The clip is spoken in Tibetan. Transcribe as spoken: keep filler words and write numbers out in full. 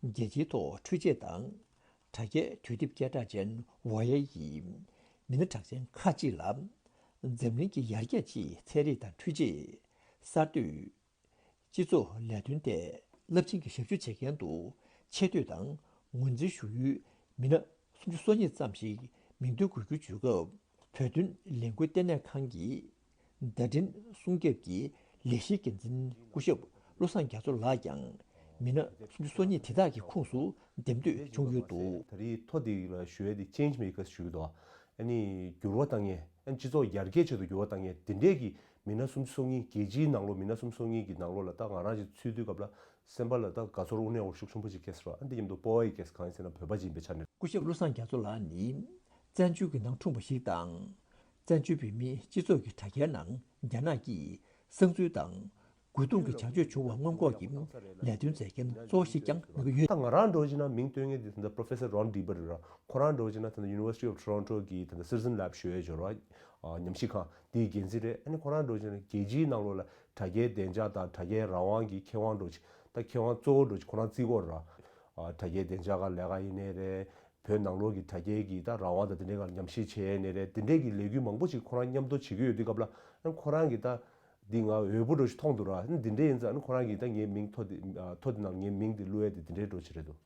རྒྱལ་སྤྱིའི་ཐོག་འཕྲུལ་ཆས་དང་དྲ་རྒྱའི་དུས་དེབ་སྐད་གྲགས་ཅན་ཝོ་ཡ་ཡིས་མི་སྣ་གྲགས་ཅན་ཁག་ཅིག་ལ་འཛམ་གླིང་གི་ཡར་རྒྱས་ཆེའི་ཚན་རིག་དང་འཕྲུལ་ཆས་གསར་གཏོད། སྤྱི་ཚོགས་ལས་དོན་ཐད་རླབས་ཆེན་གྱི་ཞབས་ཞུ་བྱེད་མཁན་དུ་ཆེ་བསྟོད་དང་ངོས་འཛིན་ཞུ་ཡུལ་མི་སྣ་སུམ་ཅུ་སོ་གཉིས་ཙམ་ཞིག་མིང་འདོན་དགོས་རྒྱུ་བརྗོད་སྐབས། བོད་དོན་ལས་འགུལ་ལྟེ་གནས་ཁང་གི་བརྡ་འཕྲིན་སྲུང་སྐྱོབ་ཀྱི་ལས་གཞིའི་འགན་འཛིན་སྐུ་ཞབས་བློ་བཟང་རྒྱ་མཚོ་ལགས་ཀྱང་མི་སྣ་སུམ་ཅུ་སོ་གཉིས་དེ་དག་གི་ཁོངས་སུ་འདེམས་ཐོན་བྱུང་ཡོད་འདུག། ད་རེས་ཐོ་འདི་ལ་ཞུ་ཡས་དེ་change makers ཞུ་གི་འདུག། ཨ་ནི་འགྱུར་བ་གཏང་མཁན། ཨ་ནི་སྤྱི་ཚོགས་ཡར་རྒྱས་ཆེད་དུ་འགྱུར་བ་གཏང་མཁན་དེ་འདྲས་ཀྱི་མི་སྣ་སུམ་ཅུ་སོ་གཉིས། རྒྱལ་སྤྱིའི་ནང་ལོགས་མི་སྣ་སུམ་ཅུ་སོ་གཉིས་ཀྱི་ནང་ལོགས་ལ་ད་ང་རང་ཅིག་ཚུད་དུས་སྐབས་ལ་སེམས་པ་ལ་ད་དགའ་ཚོར་དངོས་གནས་འོ་ཤུགས་ཆེན་པོ་ཅིག་སྐྱེས་སོང་། ཨ་ནི་འདི་མཉམ་དུ་སྤོབས་པ་ཡི་སྐྱེས་སོང་། གང་ཡིན་ཟེར་ན་བོད་པ་ཅིག་ཡིན་པའི་ཆ་ནས། སྐུ་ཞབས་བློ་བཟང་རྒྱ་མཚོ་ལགས་ནི་བཙན་བྱོལ་གྱི་ནང་འཁྲུངས་པ་ཞིག་དང་། བཙན་བྱོལ་བོད་མིའི་སྤྱི་ཚོགས་ཀྱི་དྲ་རྒྱའི་ནང་རྒྱ་ནག་གིས་གསང་འཛུལ་དང་། རྒོལ་རྡུང་གི་བྱ་སྤྱོད་བྱུང་བ་སྔོན་འགོག་གི་ལས་དོན་མཛད་མཁན་གཙོ་བོ་ཞིག་ཀྱང་གནང་གི་ཡོད། ད་ང་རང་འདྲ་བོ་བྱས་ན་མིང་བཏོན་མཁན་དེ་ད་ལྟ་Professor Ron Dieber རེད་ར། ཁོ་རང་འདྲ་བོ་བྱས་ན་ད་ལྟ་University of Toronto གི་ད་ལྟ་Citizen Lab ཞུ་ཡས་སྦྱོར་བ་ཉམས་ཞིབ་ཁང་དེའི་འགན་འཛིན་རེད། ཨ་ནི་ཁོ་རང་འདྲ་བོ་བྱས་ན་རྒྱལ་སྤྱིའི་ནང་ལོགས་ལ་དྲ་རྒྱའི་བདེ་འཇགས་དང་དྲ་རྒྱའི་རང་དབང་གི་མཁས་དབང་འདྲ་བོ་ཅིག། ད་མཁས་དབང་གཙོ་བོ་འདྲ་བོ་ཅིག་ཁོ་རང་བརྩི་གི་ཡོད་ར། དྲ་རྒྱའི་བདེ་འཇགས་སྒང་ལས་ཀ་ཡིན་ནའི་རེད། བོད་ནང་ལོགས་ཀྱི་དྲ་རྒྱའི་གི་ད་རང་དབང་དང་དེ་འདྲའི་སྒང་ཉམས་ཞིབ་བྱས་ནའི་རེད། དེ་འདྲའི་གི་ལས་འགུལ་མང་པོ་ཅིག་ཁོ་རང་མཉམ་དུ་བྱེད་ཀྱི་ཡོད་དུས་སྐབས་ལ། ཨ་ཁོ་རང་གི་ད་འདི་ང་འོས་པོ་འདྲ་ཞིག་མཐོང་འདུག་ར། ཨ་འདི་འདྲའི་ཡིན་ཙང་ཨ་ཁོ་རང་གི་ད་ངའི་མིང་ཐོ་འདི་ཐོ་འདི་ནང་ངའི་མིང་འདི་བླུགས་ཡས་དེ་འདི་འདྲའི་འདྲ་ཞིག་རེད་འདུག།